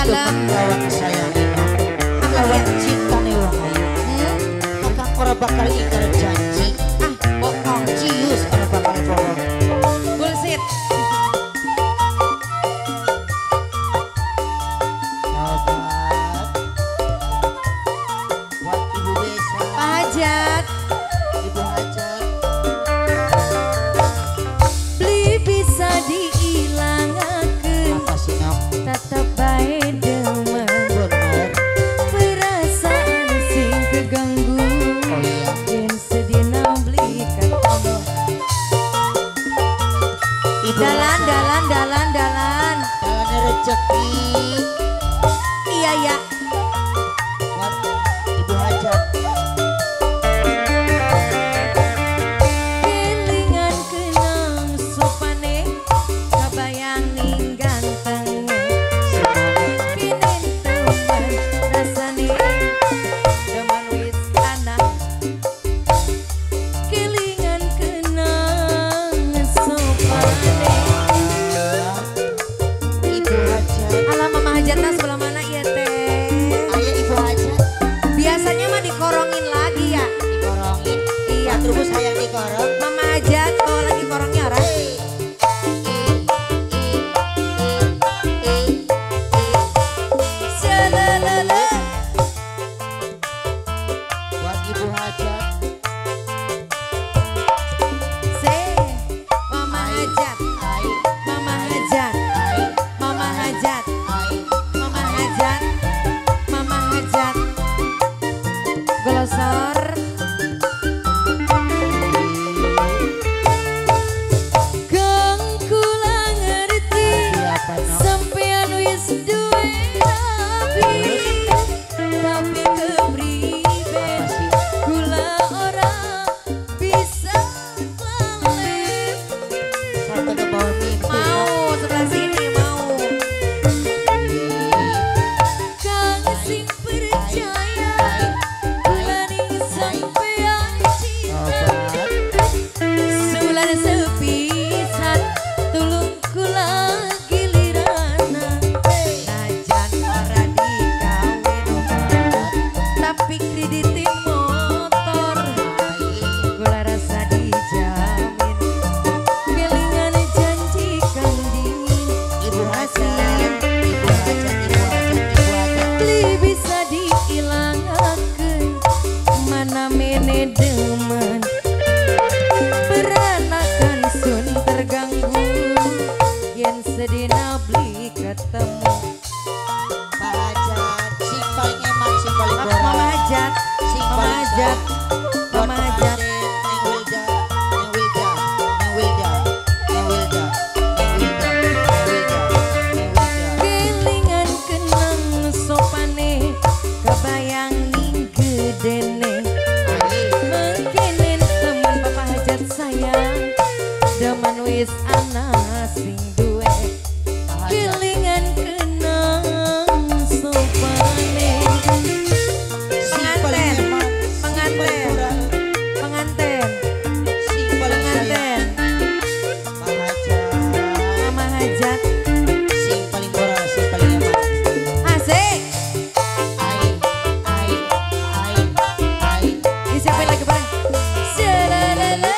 Kalem. Lawan cintane wong ayu. Kakang ora bakal ingkar janji. Ah, bohong. Cius ora bakal bohong. Bullshit. Sobat. Buat Ibu Besa. Pak Hajat. Ibu Hajat. Beli bisa diilangakeun. Apa sih, Nok? Tetep bae demen. Bener. Perasaan sing keganggu. Oh iya. Yen sedina beli ketemu. Ibu Dalan, Hajat. dalan, dalan, dalan. Dalane rezeki. Iya ya. Buat Ibu Hajat. Kelingan kenang sopane, kabayang ning gantenge. Kinen temen rasane, demen wis ana. Kelingan kenang sopane. Ibu Hajat. Alah Mama Hajatna sebelah mana iya teh? Ayo Ibu Hajat. Biasanya mah dikorongin lagi ya. Dikorongin. Iya. Pak Trubus hayang dikorong. Mama Hajat bawa lagi korongnya orang. Shalala. Buat Ibu Hajat. Se, Mama Hajat, Ai, Mama Hajat, ai, Mama Hajat, ai. Mama Hajat, Mama Hajat. Glosor. Kang kula ngerti Apa, Nok? sampean wis duwe rabi, tapi kepriben Apa sih? kula ora bisa balik. Sampai ke bawah mimpi. Mau sebelah sini mau. Kang sing percaya kula ning sampean cinta. Sobat. Sebulan sepisan tulung kula gilirana. Najan ora dikawin tapi kreditin motor. Kula rasa dijamin kelingan janji kang dingin. Ibu Hajat, Ibu Hajat, Ibu Hajat, Ibu Hajat. Beli bisa diilangakeun mana mene demen. Peranakan sun terganggu yen sedina beli ketemu. Pak Hajat, sing paling eman, sing paling Mama borak. Hajat, Sing Mama paling Hajat, buat Mama Hajat. pengantin, Neng Wilda, Neng Wilda, Neng Wilda, Neng Wilda, Neng Wilda, Neng Wilda, Neng Wilda. Kelingan kenang sopane kebayang ning gedene. Ai, Mengkenen temen Bapak Hajat sayang, demen wis ana sing duwe. Pak Hajat. Kelingan kenang sopane. Sing paling Penganten, eman, sing paling penganten, borak, penganten, sing paling sayang. penganten. Pak Hajat, Mama Hajat sing paling borak, sing paling eman. asik. Ai, ai, ai, ai. Disiapin lagi bareng. Shalalala.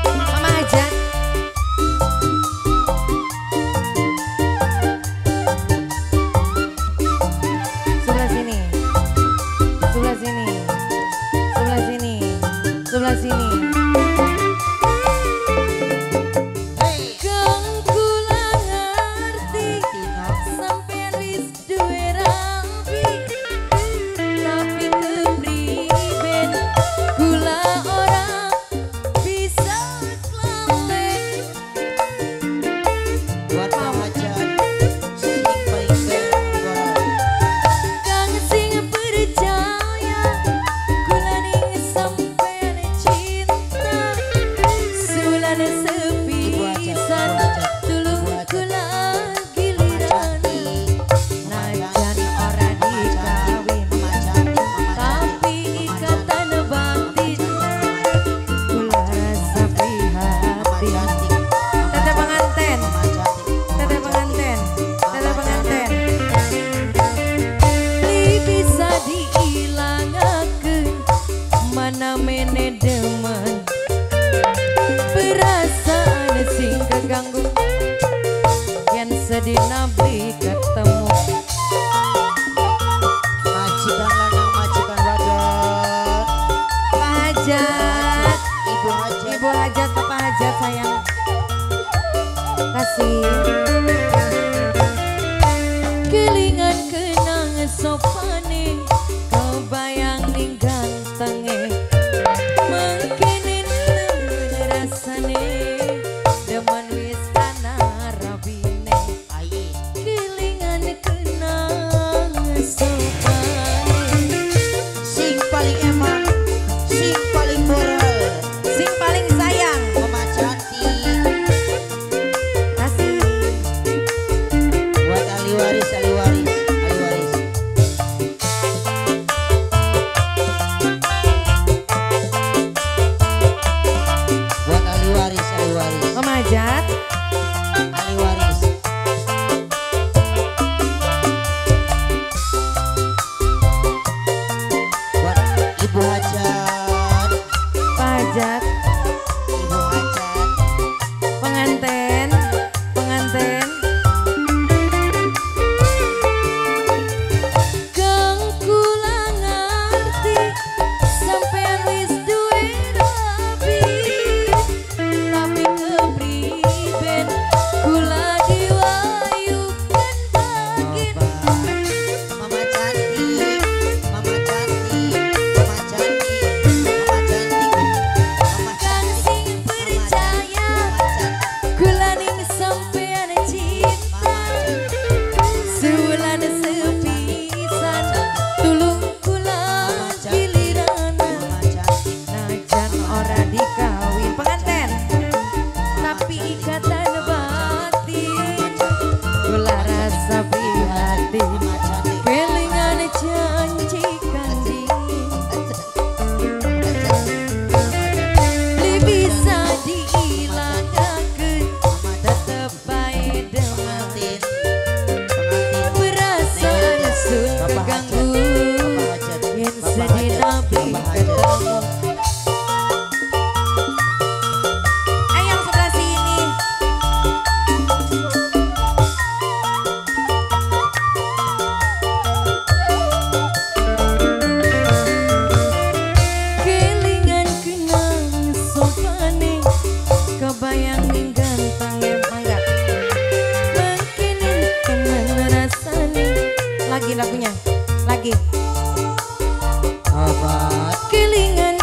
Mama Hajat. Sebelah sini. Sebelah sini. Sebelah sini. Sebelah sini. Hey, Kang kula ngerti Tina. sampean wis duwe rabi, tapi kepriben kula ora bisa klalen. Buat Pak Hajat, sing paling borak. Kang sing percaya kula ning sampean cinta. Semena-mene demen perasaan sing keganggu yen sedina beli ketemu. Majikan lanang, majikan wadon. Pak Hajat, Ibu Hajat, Ibu Hajat, Bapak Hajat sayang. Kasih. Kelingan kenang sopane, kebayang ning gantenge, mengkenen temen rasane, demen wis ana rabine. Kelingan kenang sopane, sing paling eman, sing paling moral, sing paling sayang, Mama cantik. Kasih. Buat ahli waris, ahli waris, ahli waris. Buat ahli waris, ahli waris, Mama Hajat, ahli waris. Buat Ibu Hajat, Pak Hajat, Ibu Hajat. Penganten, penganten. Kang kula ngerti sampean wis duwe rabi, tapi kepriben kula diwayukan bagian. Mama cantik, mama cantik, mama cantik, mama cantik, mama Kang sing percaya kula ning sampean cinta, sewulan sepisan tulung kula giliran. Najan ora dikawin penganten, tapi ikatan batin kula rasa prihatin. Kelingan janji kanding beli bisa diilangaken, tetep bae demen perasaan sun keganggu yen sedina beli ketemu. Ayo yang sebelah sini. Kelingan kenang sopane, kebayang ning gantenge mangga, mengkenen temen rasane. Lagi lagunya, lagi. Obat. Kelingan